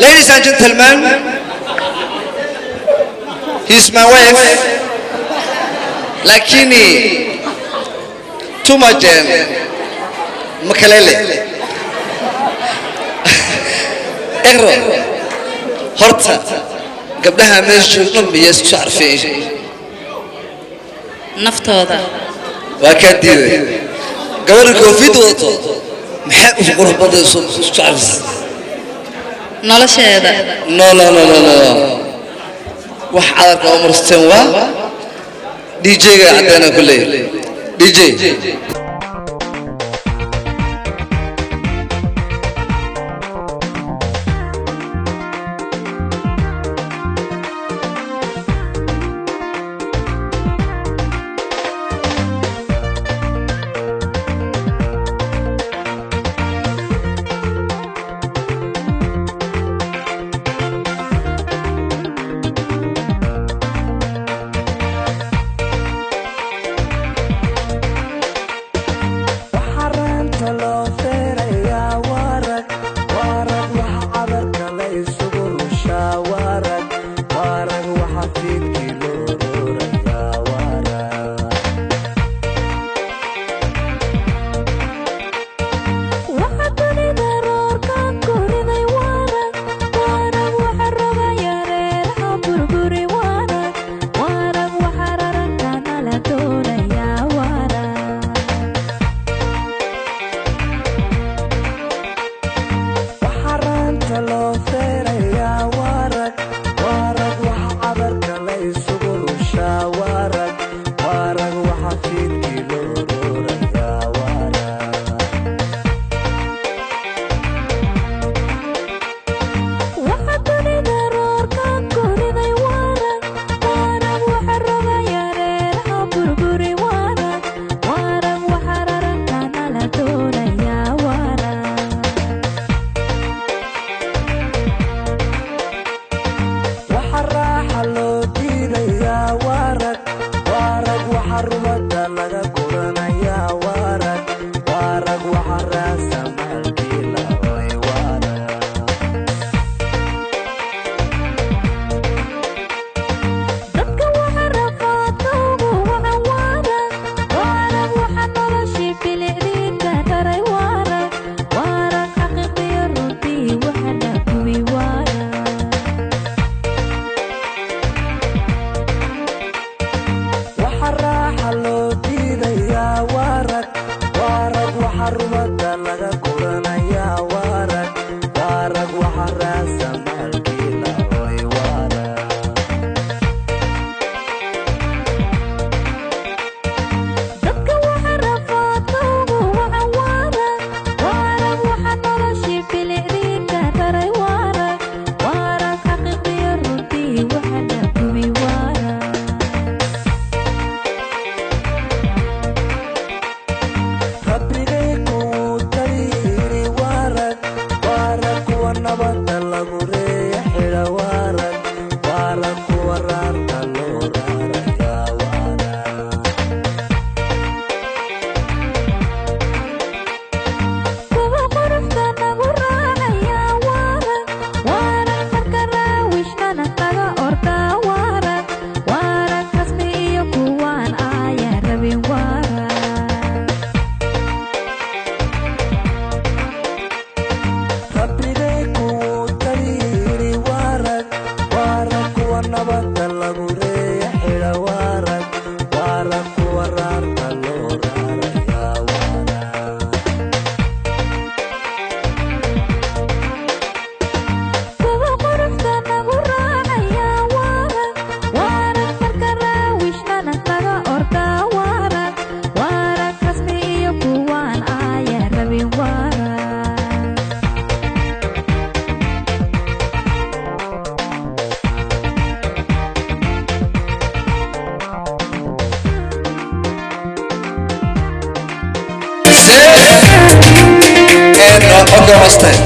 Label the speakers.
Speaker 1: Ladies and gentlemen, he's my wife. Lakini too much makalele. Iqro, horta gabdhaha meesha joognan miyaa isku carfeen?
Speaker 2: Naftooda.
Speaker 1: Waa kaa diiday. Gabadha koofid wadato maxay u qurux badan isku carfisay?
Speaker 2: Nolosheeda.
Speaker 1: No, no, no, no, no, wax cadarka oo marsteen waa DJ-ga caddeena ku leeyahay DJ.
Speaker 3: Waxaraanta loo feerayaa warag warag, waxa cadarka la isugu rushaa warag warag, waxa fiidkii loo roorayaa warag.
Speaker 4: Waxa dunida roorka ku riday warag warag, waxa rogaya reeraha burburi warag warag, waxa raranka nala doonayaa warag.
Speaker 3: Waxaraanta loo feerayaa warag warag, waxa cadarka la isugu rushaa warag warag, waxa fiidkii loo roorayaa warag.
Speaker 4: Waxa dunida roorka ku riday warag warag, waxa rogaya reeraha burburi warag warag, waxa raranka nala doonayaa warag.
Speaker 3: Waxa raaxa loo diidayaa warag warag, waxa rubada laga guranayaa warag warag, waxa raasa maalkii la cunay warag.
Speaker 4: Dadka waxa rafaadka ugu wacan warag warag, waxa noloshii bilicdii ka raray warag warag, xaqiiqdiyo runtii waxana gubi warag.
Speaker 3: Waxa raaxa loo diidayaa warag warag, waxa rubada laga guranayaa warag warag, waxa raasa maalkii la cunay warag.
Speaker 4: Dadka waxa rafaadka ugu wacan warag warag, waxa noloshii bilicdii ka raray warag warag, xaqiiqdiyo runtii waxana gubi warag.
Speaker 3: Rabbigay kuwuu taliiri warag warag, kuwa nabadda lagu reeya xidha warag warag, kuwa raarta loo raarayaa warag.
Speaker 4: Kuwa quruxda nagu raacaya warag warag, marka raawishnana naga ordaa warag warag, rasmi iyo kuwaan ayaa rabin warag.
Speaker 3: Rabbigay kuwuu taliiri warag warag, kuwa nabadda lagu reeya xidha warag warag, kuwa raarta